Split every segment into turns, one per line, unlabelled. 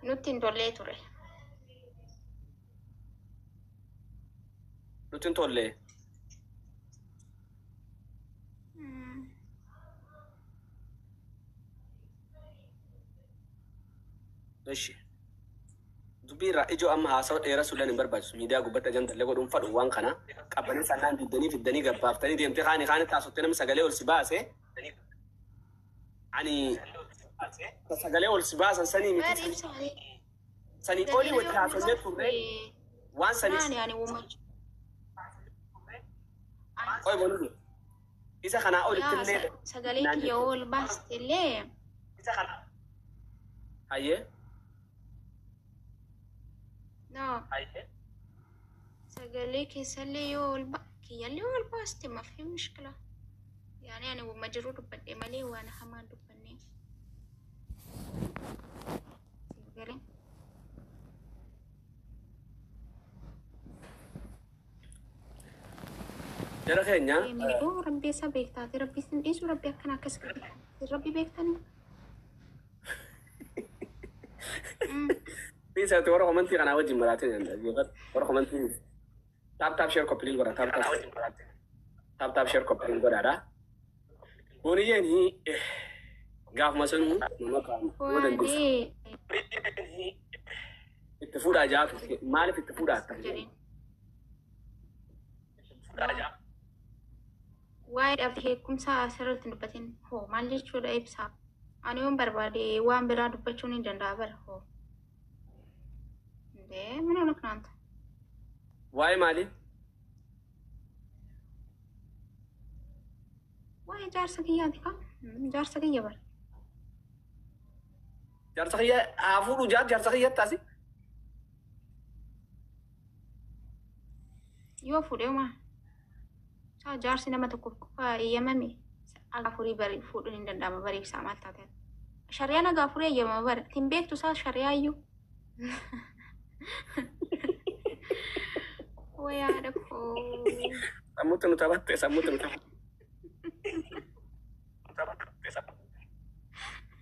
Nutti hin tollee ture.
Nutti hin tollee. Ishi. Dubbii irraa ijoo amma haasawa dheeressuu illee hin barbaachisu. Miidiyaa gubbatti ajandallee godhuun fadhu waan kana. Qabanii sannaan diddanii fiddanii gabbaaftanii deemtee kaanii kaanii taasottee namni sagalee ol si baase. Ani sagalee ol si baasan sanii miti. Sanii olii wajji haasofnee turre waan sanii.
Ani uummachuu.
Qoy bonuun isa kanaa olitti illee.
Sagalee kiyya ol baaste illee.
Isa kanaa. Hayyee.
No. Sagalee keessallee yoo ol kiyyallee ol baaste mafi mushkila. Yaani ani uumma jiru dubbadhe malee waan hamaan dubbanne. Sagalee.
Jara keenya.
Rabbi isa beektaati. Rabbi isin dhiisu rabbi akkana akkas godhe. Rabbi beektanii.
Dhiisaati warra komantii kanaa wajjin maraatee danda'u. Warra komantii tap tap share copy link godha. Tap tap tap tap share copy link godhaadha. Booniyyeen gaafuma sanuu nama kaan yoo dandeessu. Itti fuudhaa jaatu maaliif itti fuudhaa akka
jedheen. Waa'ee dhabde heekumsaa asirratti hin dubbatin hoo maal jechuudha ibsaa. Ani yoon barbaade waan biraa dubbachuun ni danda'a bara hoo. Indee mana ona kanaanta.
Waa'ee maalii?
Waa'ee jaarsa kiyyaati kaa. Jaarsa kiyya bara.
Jaarsa kiyya haa fuudhu jaarsa kiyya taasi.
Yoo fuudhee maa? Saa jaarsi nama tokkoof qofa eeyyamame afurii bari fuudhuun hin danda'ama bari ibsaa maal taate. Shari'aan haga afurii eeyyamama bara. Ittiin beektu isaa shari'aa iyyuu. Wayaadha koo.
Sammuutti nu taphatte sammuutti nu taphatte.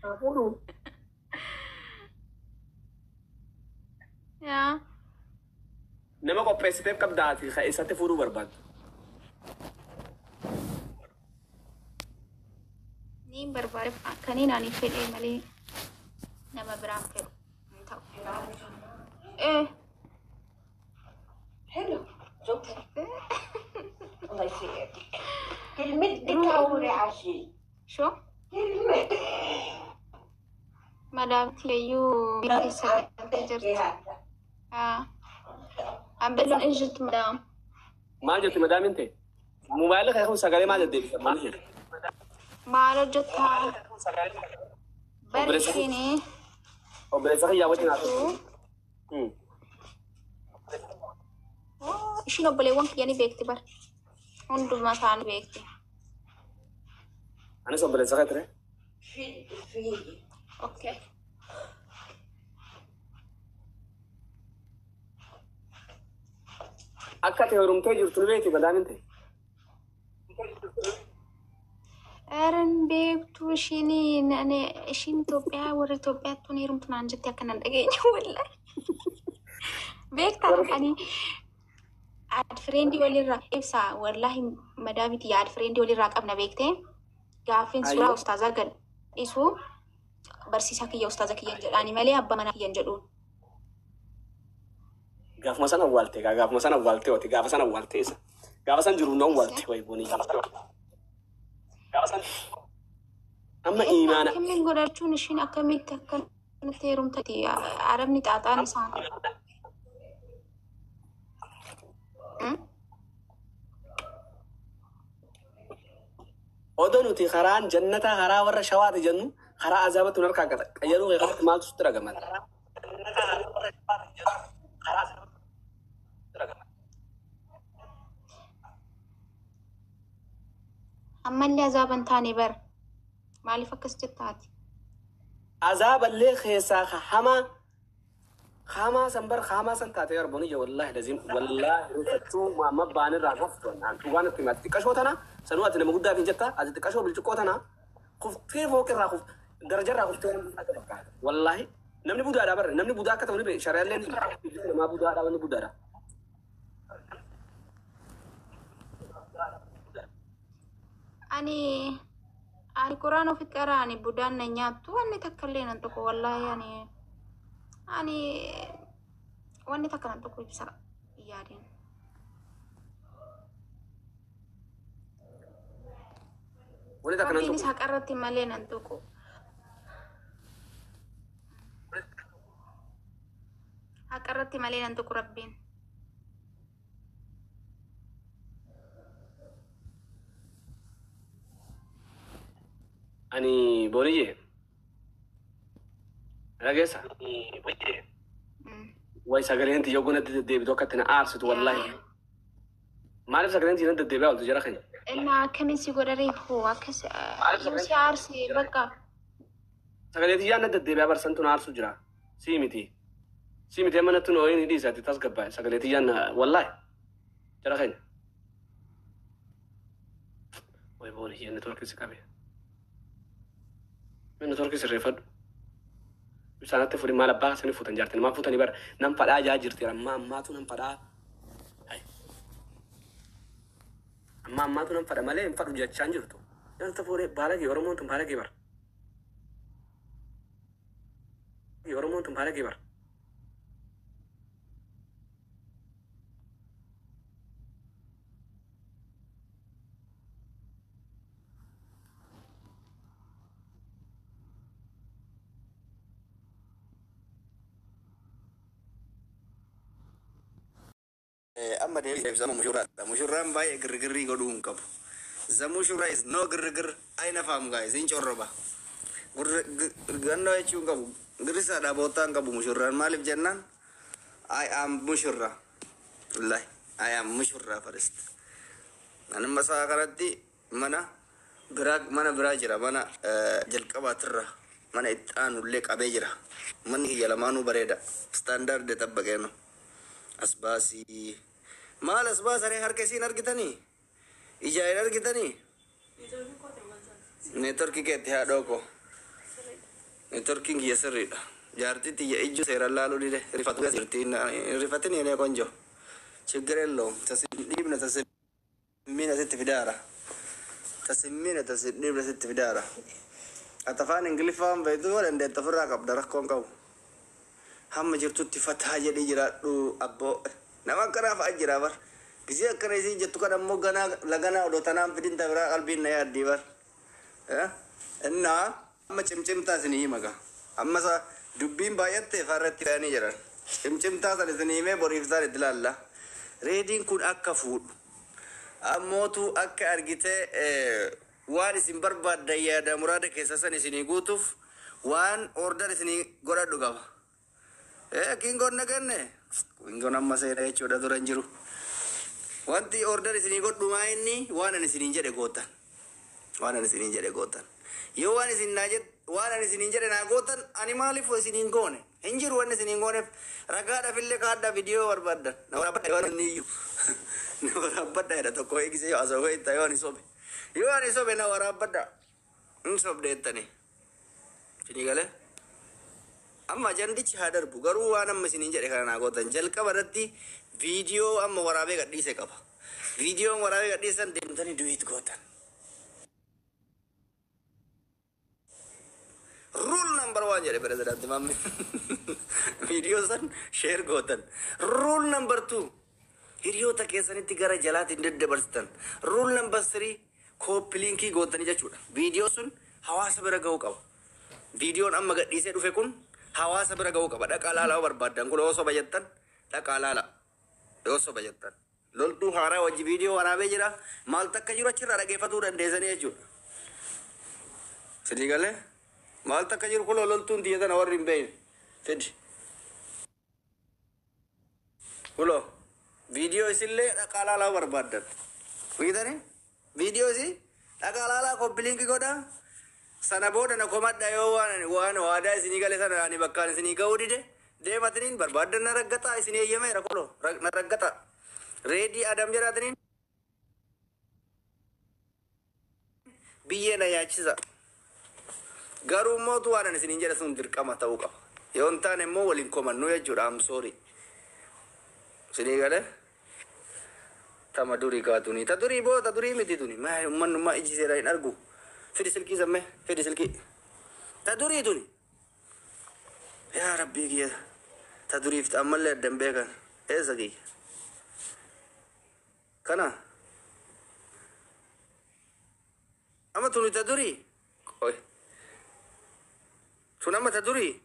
Haa fuudhu.
Yaa.
Nama qopheessiteef qabdaati kan isatti fuudhuu barbaaddu.
Niin barbaade akkaniin ani fedhee malee nama biraan fedhu hin ta'u.
حلو زوجتك الله يسعدك كلمتك عوري عشي
شو؟
كلمة
Madaamti iyyuu keessa galtee jirti. Ambelloon in jirti madaam.
Maal jetti madaamin ta'e? Moobaayilli kee kun sagalee maal deddeebisa? Maal jedhe?
Maal hojjettaa? Bari ishiin
Obboleessa kiyyaa wajjin haasoftu.
Ishiin obboleewwan kiyya ni beekti bara. Hundumaa isaanii beekti.
Anis obboleessa kee ture.
Okay.
Akka ati heerumtee jirtu ni beekti madaamin ta'e.
Eran beektu ishiin ishiin Itoophiyaa warra Itoophiyaatti ni heerumtu naan jette akka nan dhageenye wallahi. Beektaa ani add friendii walirraa ibsaa wallahi madaamiti add friendii walirraa qabna beektee gaaffiin suuraa ustaazaa gad dhiisu barsiisaa kiyya ustaaza kiyya jedhaani malee abbaa manaa kiyya jedhuun.
Gaafuma sana awwaalte gaafuma sana awwaalte oti gaafa sana awwaalte isa gaafa sana jiru na awwaalte wayi boonii. Amma imaana.
Akkamiin godhachuun ishiin akkamitti akkanatti heerumtati arabni xaaxaan isaan.
Odoo nuti karaan jannataa karaa warra shawaati jennu karaa azaabatti nu harkaa qata. Qayyaruu kee kanatti maaltu sitti dhagama?
Ammallee azaaba hin taane bara. Maaliif akkas jettaati?
Azaaballee keessaa hamaa hamaa san bar hamaa san taatee arboon ija wallaahi laziim wallaahi rifachuu amma baan irraa haftu dhugaan itti himati xiqqashoo tana sanuu ati nama guddaaf hin jetta ati xiqqashoo bilciqqoo tana kuftee fooqirraa kuf darajarraa kuftee nama fakkaata wallaahi. Namni budaadha barre, namni budaa akka ta'u ni beeku. Shari'aalleen namaa budaadha, wanni budaadha.
Ani quraan ofitti qara, ani budaan na nyaattu, wanni takka illee nan tuqu, wallaahi ani wanni takka nan tuqu ibsa yaadin.
Wanni takka nan
Rabbiinis
tuqu.
Haqa irratti malee nan tuqu. Haqa irratti malee nan tuqu Rabbiin.
Ani booniyyee. Dhageessa. Way sagaleen tiyya oguu natti deddeebitu akka itti na aarsitu wallaahi. Maaliif sagaleen tiyya natti deddeebi'aa ooltu jara keenya?
Innaa akkamiin si godha reefu akkas yoo si aarse bakka.
Sagalee tiyyaa natti deddeebi'aa barsantu na aarsu jira. Sii miti. Sii miti, amma natti nooyin dhiisati tasgabbaa'e sagalee tiyyaan na wallaahi. Jara keenya. Way booniyyee, networkii si qabe. Networkii sirreeffadhu. Ibsaanatti fudhi, maal abbaa sanii fuutan jaartin maal fuutanii bara nan fadhaa jaa jirti, ammaa ammaatu nan fadhaa. Hai. Amma ammaatu nan fadha malee hin fadhu jechaa hin jirtu. Nyaata fuudhee baalagee, Oromoon tun baalagee bara. Oromoon tun baalagee bara.
Amma deebi'ee ibsama mushurraadha. Mushurraan baay'ee girgirrii godhuu hin qabu. The mushurraa is no girgir aina faamu guys hin corroba. Gannoo jechuu hin qabu. Girrisaadha boottaa hin qabu mushurraan, maaliif jennaan I am mushurraa. Wallahi I am mushurraa first. Ani amma sa'a kanatti mana biraa jira, mana jalqabaatirra mana itti aanullee qabee jira. Manni kiyya lamaanuu bareeda. Standard tabbaqeenu. As baasii. Maal as baasanii harka isiin argitanii? Ijaa hin argitanii? Networkii keetti haadhoo koo. Networkiin kiyya sirriidha. Jaartii tiyya ijju seeraan laaluu dide. Rifatu jirti. Rifatin yenee ቆንጆ. ችግር የለውም። Tasin dhiibna, tasimmiina sitti fidaara. Tasimmiina, tasin dhiibna sitti fidaara. Ati afaan Ingiliffaan beektu yoo dandeette ofirraa qabda, rakkoon qabu. Hamma jirtutti fataa jedhii jiraadhu abboo. Nama akkanaa fa'a jira bar. Gisee akkana isiin jettu kan ammoo ganaa laganaa odoo tanaan fidin ta biraa qalbiin na yaaddii bar. Innaa amma cimcimtaa isinii hima gaa. Amma sa dubbiin baay'attee farratti fe'anii jiran. Cimcimtaa san isinii himee boriif isaan itti ilaalla. Reediin kun akka fuudhu. Ammootu akka argitee waan isin barbaaddan yaada muraada keessa san isinii guutuuf waan order isinii godhadhu qaba. Kingoon na kenne. Kingoon amma seena jechuudha, dura hin jiru. Wanti order isinii godhu maa inni waan ani isiniin jedhe gootan. Waan ani isiniin jedhe gootan. Yoo waan isin naa jed waan ani isiniin jedhe naa gootan, ani maaliif isiniin goone? Hin jiru wanni isiniin gooneef, ragaadhaaf illee kaadhaa viidiyoo barbaaddan. Na waraabbadha yoo inni iyyuu. Na waraabbadha jedha tokko eegisee yoo asoo itti yoo ani sobe. Yoo ani sobe na waraabbadha. Hin sobde jettanii. Isinii galee? Amma ajandichi haa darbu, garuu waan amma isiniin jedhe kana naa gootan. Jalqaba irratti viidiyoo amma waraabee gadhiise qaba. Viidiyoon waraabee gadhiisan deemtanii duet gootan. Rule number one jedhe pirezidaanti Maammi. Viidiyoo san share gootan. Rule number two, hiriyoota keessanitti gara jalaatiin daddabarsitan. Rule number three, copy linkii gootanii jechuudha. Viidiyoo sun hawaasa bira ga'uu qaba. Viidiyoon amma gadhiisee dhufe kun hawaasa bira ga'uu qaba. Dhaqaa laalaa barbaaddan kun yoo soba jettan dhaqaa laala. Yoo soba jettan. Loltuu haaraa wajji viidiyoo waraabee jira. Maal takka jiru achirraa dhageeffatuu dandeessanii jechuudha. Sidii galee? Maal takka jiru kun loltuun tiyya tana warri hin beekne. Fidi. Kulo viidiyoo isillee dhaqaa laalaa barbaaddan. Wiitanii? Viidiyoo isii dhaqaa laalaa, copy linkii godhaa. Sana booda na komadha yoo waan waadaa isinii gale sana ani bakkaan isinii ga'uu dide, deematiniin barbaaddan na raggaxaa, isinii eeyyameera, kulo na raggaxaa. Reedii Adam jedhaatiniin biyyee na nyaachisa. Garuu mootu waan ani isiniin jedhe sun dirqama ta'uu qaba. Yoo hin taane immoo waliin komannu jechuudha. I'm sorry. Isinii galee? Tama durii kaatuni. Ta durii boo, ta durii miti tuni. Maa uummanni iji seera hin argu. Fidi silkii sammee, fidi silkii. Ta durii tuni. Yaa Rabbii kiyya. Ta duriif ammallee addan beekan. Eessa kiyya? Kana. Amma tuni ta durii. Qoy. Tun amma ta durii.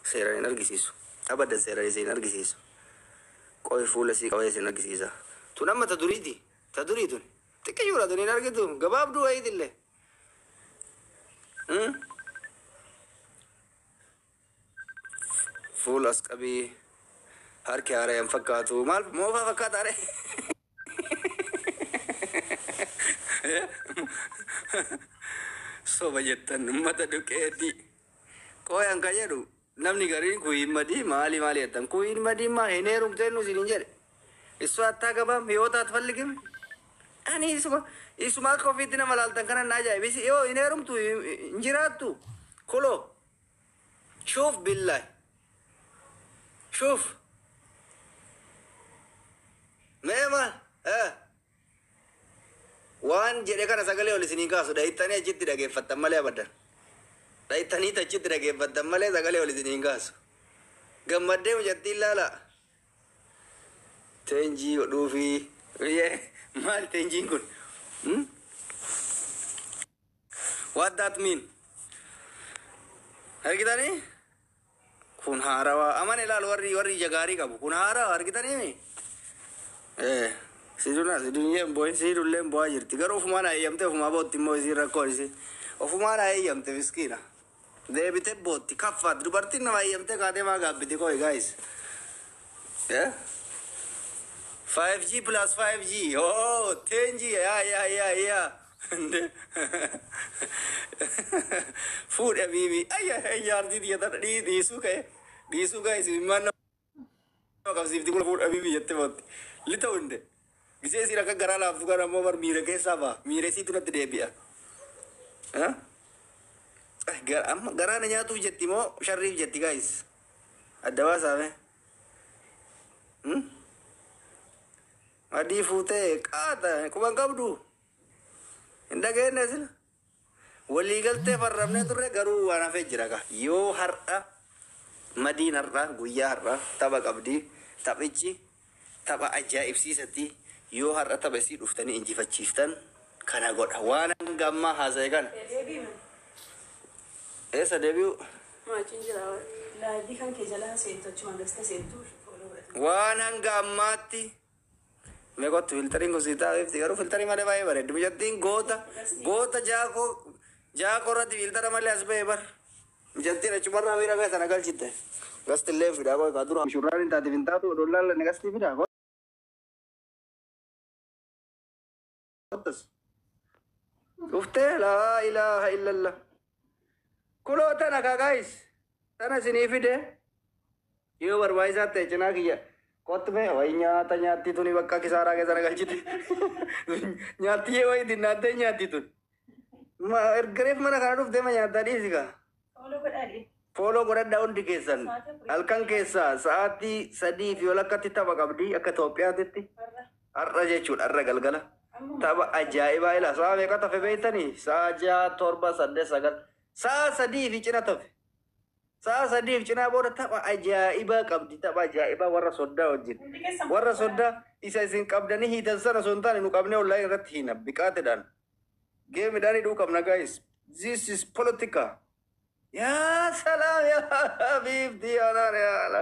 Seeraan hin argisiisu. Abadan seeraan isin hin argisiisu. Qoy, fuula sii qabee isin argisiisa. Tun amma ta duriiti. Ta durii tun. Xiqqeeyyoodha tun, hin argitu. Gabaabduu wayiitillee. Fuula as qabii, harki haaraan hin fakkaatu. Maal moofaa fakkaata ree? Soba jettan, uummata dhuqeetii. Qooyan kan jedhu namni gariin kuyin madii maali maali jettan. Kuyin madii maa hin heerumteen nu isin jedhe. Isu attaa gabaam hiyoota atfalligim. Ani isuma akka ofiitti nama laaltan kana na ajaa'ibisi. Yoo hin heerumtu hin jiraattu. Kuloo. Shuuf billahi. Shuuf. Mee maal? Waan jedhe kana sagalee ol isinii kaasu, dhahittanii achitti dhageeffattan malee abadan. Dhahittanii achitti dhageeffattan malee sagalee ol isinii kaasu. Gammaddee mucattiin ilaala. Teenjii godhuufi. Maal teenjiin kun? What that mean? Argitanii? Kun haarawaa. Aman ilaalu warri ija gaarii qabu. Kun haarawaa, argitanii? Siduna sidunyeen boo'in, sidulleen bo'aa jirti. Garuu ofumaan hayyamte, ofumaa bootti immoo isiin rakkoon isii. Ofumaan hayyamte, miskiina. Deebitee bootti kaffaatti. Dubartiin nama hayyamte kaatee maa gaabbiti koo'i, guys? Yeah? 5G plus 5G. Oh, 10G. Yeah. Fuudhe bibi. Ayya, jaartii tiyya tana dhiisuu ka'e. Dhiisuu guys. Immaan nama qabsiifti kun fuudhe bibi jette bootti. Lita hunde. Gisee isiin akka garaa laaftu kana ammoo bar miira keessaa ba'a. Miira isiitu natti deebi'a. Amma garaa na nyaatuuf jetti moo sharriif jetti, guys? Adda baasaame. Adii fuutee qaata quban qabdu. Hin dhageenye sila. Waliigaltee farramnee turre, garuu waan hafee jira ka. Yoo har'a madiin har'a guyyaa har'a tapha qabdi. Taphichi tapha ajaa'ibsiisatti. Yoo har'a tapha isii dhuftanii injifachiiftan kana godha. Waan hanga ammaa haasa'e kana. Eessa deebi'u?
Maatiin jira. Laayivii kan kee jalaa seentu, achuma gasta seentu follow godhatu.
Waan hanga ammaatti mee kottu, filtariin kun sii taa'eefti, garuu filtarii malee baay'ee bareeddi. Mucattiin goota goota jaakoo jaakoo irratti filtara malee as ba'e bar. Mucattiin achumarraa miira keessa na galchite. Gasti illee fidaa koo kaa dura. Shurraan hin taate hin taatu odoo laallanne gastii fidaa kottas. Dhuftee, laa ilaaha illallah. Kuloo tana kaa, guys. Tana isinii fide. Yoo barbaachisaa ta'e cinaa kiyya. Kottu mee wayi nyaata nyaatti tuni, bakka kisaaraa keessa na galchite. Nyaatti yee wayi dinnaattee nyaatti tun. Ergareef mana kana dhuftee ma nyaattaa, dhiisi kaa.
Follow godhaa.
Follow godhadhaa hundi keessan. Halkan keessaa sa'aatii 3 fi walakkatti tapha qabdi akka Itoophiyaatitti.
Har'a.
Har'a jechuudha, har'a galgala.
Amma.
Tapha ajaa'ibaa ila. Sa'a meeqa tafe beektanii? Sa'a 6, 7, 8, 9. Sa'a 3 fi cina tafe. Sa'a 3 fi cinaa booda tapha ajaa'ibaa qabdi. Tapha ajaa'ibaa warra soddaa wajjin.
Hundi keessan
Warra soddaa isa isin qabdanii hiitan sana osoo hin taane nu qabnee online irratti hiina biqaatedhaan. Geemidhaan hidhuu qabna, guys. This is politica. Yaa salaam, yaa habiibti, yaa naar, yaa ala.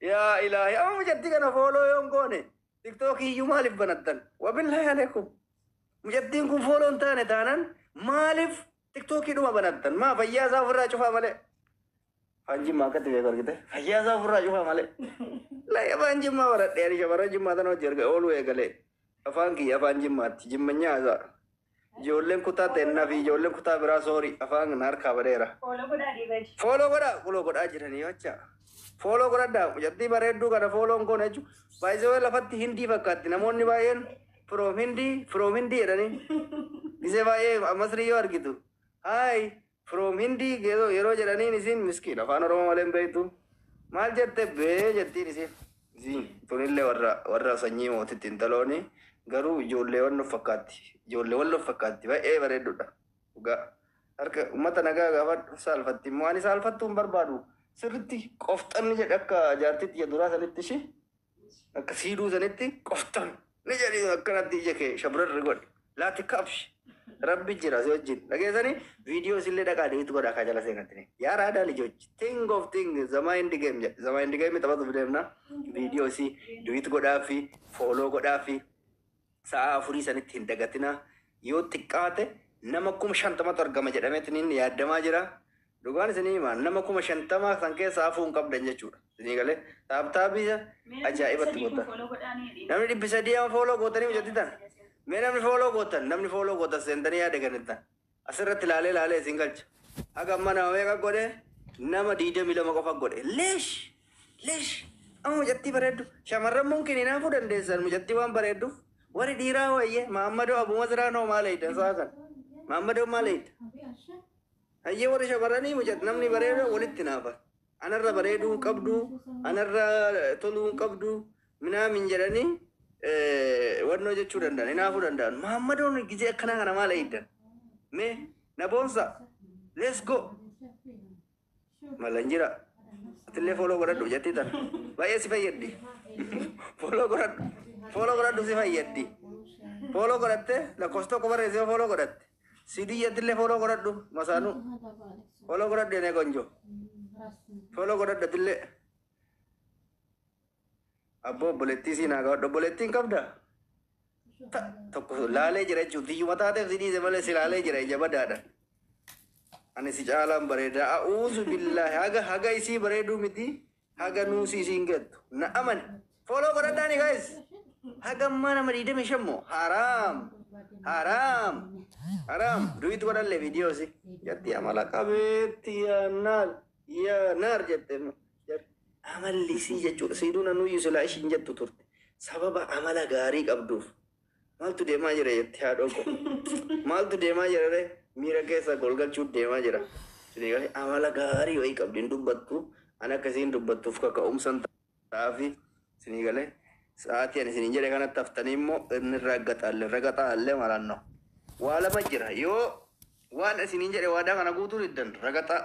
Yaa ilaahi, amma mucattii kana follow yoon goone TikTokii iyyuu maaliif banattan? Wabillaahi alaikum. Mucattiin kun follow hin taane taanan maaliif TikTokii dhuma banattan? Maa fayyaa isaa ofirraa cufaa malee. Afaan Jimmaa akkatti beeku argite? Fayyaa isaa ofirraa cufaa malee. Laa, afaan Jimmaa baradhee, ani shamarran Jimmaa tana hojii erga ooluu eegalee. Afaan kiyya afaan Jimmaatti. Jimmanyaa isaa. Ijoolleen kutaa teennaa fi ijoolleen kutaa biraa, sorry, afaan na harkaa badeera.
Follow godhaa dhiibadi.
Follow godhaa, follow godhaa jiranii jecha. Follow godhadhaa, mucattii bareedduu kana follow goone jechuudha. Baay'isee lafatti Hindii fakkaatti. Namoonni baay'een from Hindii, from Hindii jedhanii. Gisee baay'ee Masrii yoo argitu. Hi, From Hindii yeroo jedhaniin isiin miskiin afaan Oromoo malee hin beektu. Maal jette bee jettiin isiin. Isiin tunillee warra sanyii mootitti intalooni garuu ijoolleewwan of fakkaatti. Ijoolleewwan of fakkaatti, baay'ee bareeddudha. Dhugaa. Harka uummata nagaa gaafadhu, saalfatti immoo ani saalfattuu hin barbaadu. Sirritti qofxanni jedhe akka jaartitti duraa sanitti ishee akka siiduu sanitti qofxan ni jedhi, akkanatti ija kee shabrarri godhi. Laati kabshi. Rabbi jira si wajjin. Dhageessanii viidiyoo isillee dhaqaa deebitu godha akka jala seenatti. Yaa raadaa lijochi. Think of think the mind game jedhe. The mind game taphatuuf deemna. Viidiyoo isii duet godhaa fi follow godhaa fi sa'a 4 sanitti hin dagatina. Yoo xiqqaate nama 50,000tu argama jedhameetiin yaadamaa jira. Dhugaan isinii himaa, nama 50,000 san keessa hafuu hin qabdan jechuudha. Isinii galee tap tapii ajaa'ibatti gootan. Namni 300 amma follow gootanii hojjetan. Mee namni follow gootan, namni follow gootan seentanii yaada kennitan. Asirratti ilaalee ilaalee isin galcha. Haga amma nama meeqa godhe? Nama 22 qofa godhe. Leesh! Leesh! Amma mucattii bareeddu. Shamarran mumkin hinaafuu dandeessan mucattii waan bareedduuf. Warri dhiiraa wayyee Mahammadoo Abu Masraan hoo maal eeyda isaa kan? Mahammadoo maal eeyda? Hayyee, warri shamarranii mucat namni bareedu walitti naafa. Anarra bareeduu hin qabdu, anarra toluu hin qabdu, minaamin jedhanii wannoo jechuu danda'an, hinaafuu danda'an. Mahammadoon gizee akkanaa kana maal eeydan? Mee na boonsa. Let's go. Malan jira. Atillee follow godhadhu jettii tana. Baay'ee si fayyaddi. Follow godhadhu. Follow godhadhu, si fayyaddi. Follow godhatte, lakkoofsa tokko barreessee follow godhatte. Sidii atillee follow godhadhu masaanuu. Follow godhadhu yenee gonjo. Follow godhadhu atillee. Abboo, obboleettii siin haa gaafadhu. Obboleettiin qabdaa? Tokko laalee jira jechuudha. Tiyyuma taateef si dhiise malee si laalee jira ija badaadha. Ani si caalaan bareeda. A'uuzu billaahi, haga isii bareeduu miti, haga nuusi isiin gettu. Na amani. Follow godhadhaani guys. Haga ammaa nama 25 moo? Haraam. Haraam. Haraam. Duet godhallee viidiyoo si. Jatti amala qabeetti yaa naar. Yaa naar jette. Amalli isii jechuudha. Siiduu nanuyyuu silaa ishiin jettu turte. Sababa amala gaarii qabduuf. Maaltu deemaa jira jetti haadhoo koo? Maaltu deemaa jira ree? Miira keessa golgalchuu deemaa jira. Isinii galee, amala gaarii wayii qabdi, hin dubbattu. Ani akkasiin dubbattuuf kaka'umsan ta'aafi isinii galee. Sa'aatii ani isiniin jedhe kanatti haftanii immoo inni raggaxaalle ragaxaalle malanno. Waa lama jira, yoo waan isiniin jedhe waadaa kana guutuu diddan ragaxaa.